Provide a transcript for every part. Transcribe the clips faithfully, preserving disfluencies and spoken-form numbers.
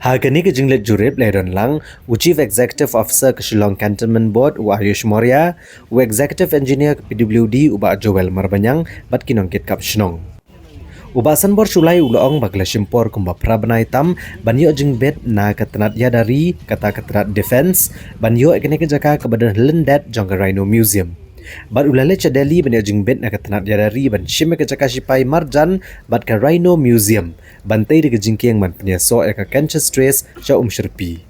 Ha kane ka jingleit jurip la ïadon lang u Chief Executive Officer ka Shillong Cantonment Board u Ayush Maurya, u Executive Engineer ka P W D u Bah Joel Marbaniang bad ki nongkitkap shnong. U Bah Sanbor Shullai u la ong ba ka la shim por kumba phra bnai tam ban ïoh jingbit na ka tnat ïada ri, kata ka tnat defence, ban ïoh ïa kane ka jaka kaba don ha lyndet jong ka Rhino Museum. Bad u la leit sha Delhi ban ïoh jingbit na ka tnat ïada ri ban shim ïa ka jaka shipai marjan bad ka Rhino Museum, ban tei da ka jingkieng ban pynïasoh ïa ka Canchas Trace sha Umshyrpi.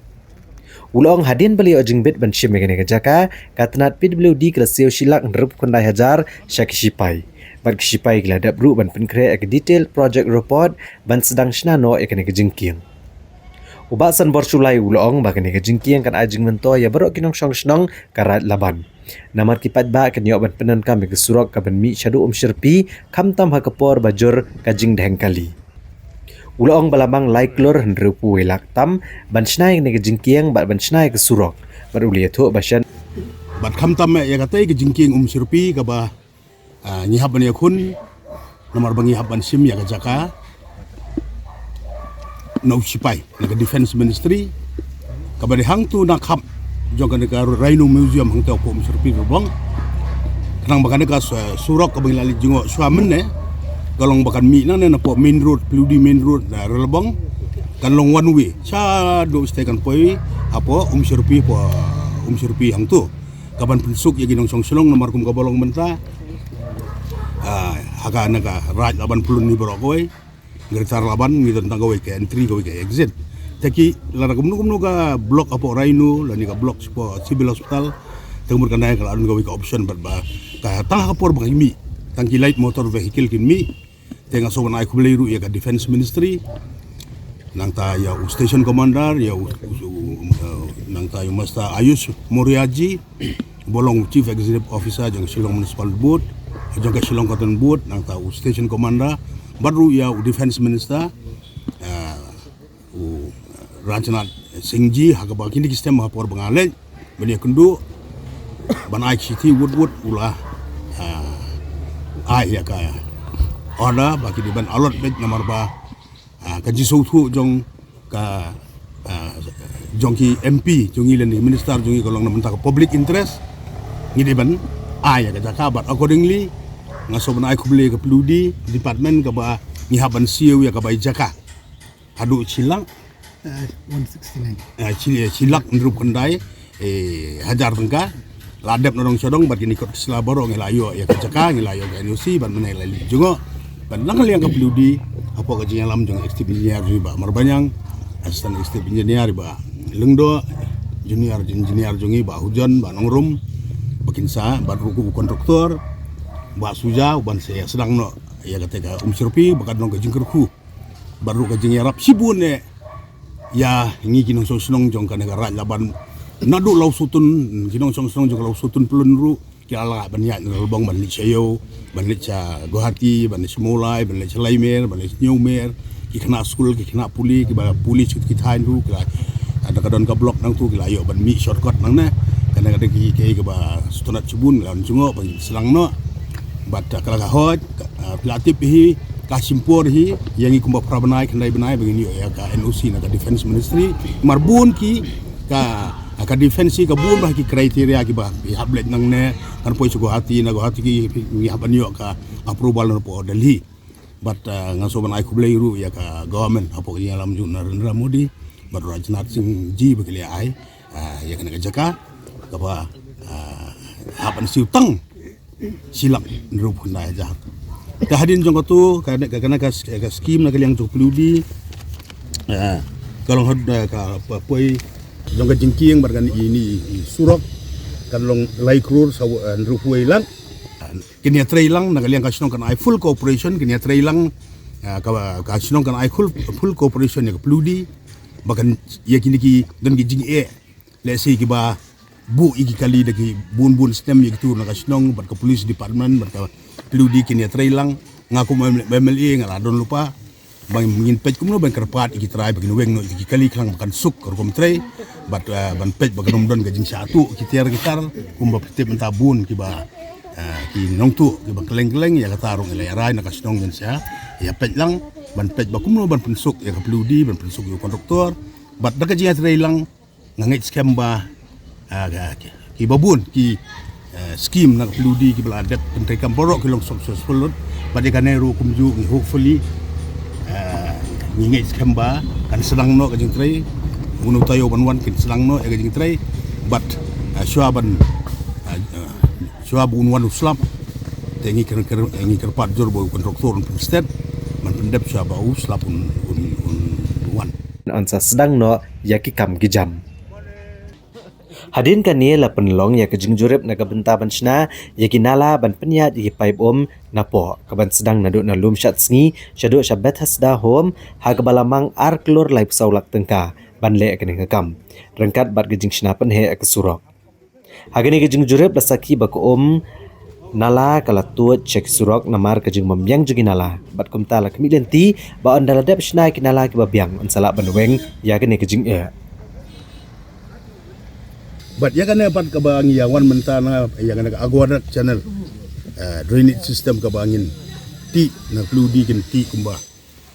U la ong hadien ba la ïoh jingbit ban shim ïa kane ka jaka, ka tnat P W D ka la siew shi lak hynriewphew khyndai hajar sha ki shipai. Bad ki shipai ki la dep ruh ban pynkhreh ïa ka detailed project report ban sdang shna noh ïa kane ka jingkieng. U Bah Sanbor Shullai u la ong ba kane ka jingkieng kan ai jingmyntoi ïa baroh ki nongshong shnong ka Raid Laban. Namar ki paidbah kin ïoh ban pyndonkam ïa ka surok kaban mih shaduh Umshyrpi, khamtam ha ka por ba jur ka jingdheng kali. U la ong ba la mang lai klur hynriewphew wei lak tam ban shna ïa kane ka jingkieng bad ban shna ïa ka surok. Bad u la ïathuh ba shen. Bad khamtam ïa katei ka jingkieng Umshyrpi kaba, ah, ngi hap ban ïakhun namar ba ngi hap ban shim ïa ka jaka na u shipai na ka Defence Ministry, kaba dei hangto na khap jong kane ka Rhino Museum hangto ha Umshyrpi Relbong. Khnang ba kane ka su-, surok kaba ngi la leit jngoh shuwa mynne, ka long ba kan mih nangne napoh main road, Paliudi main road na Relbong, kan long one way shaduh shatei, kan poi hapoh Umshyrpi, hapoh Umshyrpi hangto, kaban pynsuk ïa ki nongshong shnong namar kum kaba long mynta, ah, ha kane ka Raid Laban Pyllun hi baroh kawei. Greater Laban ngi don tang kawei ka entry, kawei ka exit. Te ki lada kumno kumno ka block hapoh Rhino lane ka block shapoh Civil Hospital, te ka mut ka dang ka la don kawei ka option bad ba ka tang ha ka por ba ki mih, tang ki light motor vehicle kin mih. Te nga sngewbha ban ai khublei ruh ïa ka Defence Ministry, nangta ïa u Station Commander, ïa u, u, u, uh, nangta ïa u Master Ayush Maurya ji, ba long u Chief Executive Officer jong ka Shillong Municipal Board, jong ka Shillong Cantonment Board, nangta u Station Commander, bad ruh ïa u Defence Minister, uh, u Rajnath Singh ji, ha kaba kine ki stem ha por ba nga leit ban ïakynduh ban ai shithi wut wut, u la, ah, ai ïa ka order ba ki dei ban allot beit namar ba, ah, ka jingsngewthuh jong ka, ah, jong ki M P jong ngi lane minister jong ngi ka long na bynta ka public interest. Ngi dei ban ai ïa ka jaka, bad accordingly nga sngewbha ban ai khublei ïa ka Paliudi department kaba ngi hap ban siew ïa ka bai jaka haduh shi lak, eh, one sixty-nine, eh, shi, shi lak hynriewphew khyndai, eh, hajar tyngka. La dep na dong sha dong bad kine ki kot ki sla baroh ngi la ïoh ïa ka jaka, ngi la ïoh ka N O C bad mynne la leit jngoh. Bad na ka liang ka Paliudi hapoh ka jingïalam jong Executive Engineer jong i Bah Marbaniang, Assistant Executive Engineer i Bah Lyngdoh, Junior Engineer jong i Bah Hujon, Bah Nongrum, Bah Kinsa, bad ruh u kontraktor Bah Suja, u ban sa ïa sdang noh ïa kata ka Umshyrpi ba kan long ka jingkyrkhu bad ruh ka jingïarap shibun eh ïa ngi ki nongshong shnong jong kane ka Raid Laban. Naduh Lawsutun, ki nongshong shnong jong ka Lawsutun Pyllun ruh ki la lah ban ïaid na Relbong ban leit sha Ïew, ban leit sha Guwahati, ban leit sha Mawlai, ban leit sha Laimer, ban leit sha Niewmer, ki khynnah skul, ki khynnah pule, kiba pule sha ki thaiñ ruh ki la, ah, da ka don ka block nangto ki la ïoh ban mih shortcut nangne. Kane ka dei ki, ki, kiba sngewtynnat shibun, la jngoh ban sdang noh. Bad, ah, ka la ka hoi, ka, ah, phi la tip hi, ka shim por hi ïa ngi kumba phra bnai khyndai bnai ba ngin ïoh ïa ka N O C na ka Defence Ministry. Namar bun ki ka, ka defence hi ka bun bha ki criteria kiba ki hap leit nangne, kan poi sha Guwahati, na Guwahati ki, ki hap ban ïoh ka approval na hapoh Delhi. Bad, ah, nga sngewbha ban ai khublei ruh ïa ka government hapoh ka jingïalam jong u Narendra Modi bad u Rajnath Singh ji ba ki la ai, ah, ïa kane ka jaka kaba, ah, hap ban siew tang shi lak hynriewphew khyndai hajar. Te hadien jong kato, ka, ka, kane ka, ka skim na ka liang jong Paliudi, ah, ka long had, ah, ka, ka poi jong ka jingkieng bad kane i, i, i surok, kan long lai klur saw, ah, hynriewphew wei lak. Kin ïatrei lang, na ka liang ka shnong kan ai full cooperation, kin ïatrei lang, ah, ka, ka shnong kan ai full, full cooperation ïa ka Paliudi ba kan ïa kine ki don ki jingeh, lehse kiba buh ïa ki kali da ki bun bun snem ïa kito na ka shnong, bad ka police department bad ka Paliudi kin ïatrei lang. Nga kum M L A nga la don lypa ba ngin peit kumno ban kyrpad ïa ki trai ba kin weng noh ïa ki kali khnang ba kan suk ka rukom trei. Bad, eh, ban peit ba kan ym don ka jingshah tuh ki tiar ki tar kumba phi tip mynta bun kiba, eh, ki nongtuh kiba kylleng kylleng. Ïa kata ruh ngi la ïa rai na ka shnong ngin sa ïa peit lang ban peit ba kumno ban pynsuk ïa ka Paliudi, ban pynsuk ïa u kontraktor, Bad da ka jingïatreilang nga ngeit skhem ba, ah, ka, ki, ki babun ki, eh, skim na ka P W D ki ba la dep pyntreikam baroh ki long successful lut. Bad ïa kane ruh kumjuh ngi hopefully, eh, ngi ngeit skhem ba kan sdang noh ka jingtrei. Uno taïew ban wan kin sdang noh ïa ka jingtrei. Bad, eh, shuwa ban, eh, eh, shuwa ba un wan u slap, te ngi kyrpad jur ba u kontraktor un pynstet ban pyndep shuwa ba u slap un, un, un wan. Yn sa sdang noh ïa ki kam ki jam. Hadien kane la pynlong ïa ka jingjurip na ka bynta ban shna ïa ki nala ban pynïaid ïa ki paip um napoh, ka ban sdang naduh na Lumshadsngi shaduh sha Bethesda Home, ha kaba la mang ar klur laiphew saw lak tyngka ban leh kane ka kam, ryngkat bad ka jingshna pynheh ka surok. Ha kane ka jingjurip la sakhi ba ka um nala ka la tuid sha ki surok namar ka jingbym biang jong ki nala, bad kumta la khmih lynti ba ynda la dep shna ki nala kiba biang, yn sa lah ban weng ïa kane ka jingeh. Bad ïa kane pat kaba ngi ïa wan mynta na ïa kane ka Aguadat Channel, eh, drainage system kaba ngin tih na P W D kin tih kumba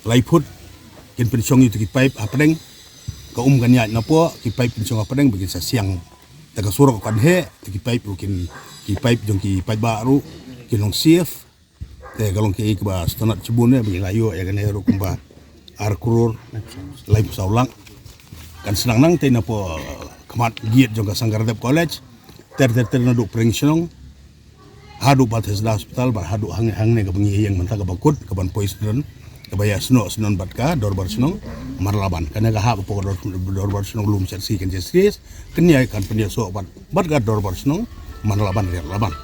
lai phut, kin pynshong ïa ki paip hapdeng, ka um kan ïaid napoh, ki paip pynshong hapdeng ba kin sa siang. Te ka surok kan heh, te ki paip ruh kin, ki paip jong ki paidbah ruh kin long safe. Te ka long kaei kaba sngewtynnat shibun eh ba ngi la ïoh ïa kane ruh kumba ar klur laiphew saw lak. Kan sdang nangtei napoh khmat gate jong ka Sangardep College, ter ter ter naduh Pring Shnong haduh Bethesda Hospital, bad haduh hang, hangne kaba ngi ïeng mynta kaba kut, kaban poi sdang, kaba ïa snoh sdang bad ka Dorbar Shnong Marlaban. Kane ka hap hapoh ka Dor-, Dorbar Shnong Lumshadsngi kan jia series, kan ïa kan pynïasoh bad, bad ka Dorbar Shnong Marlaban Riat Laban.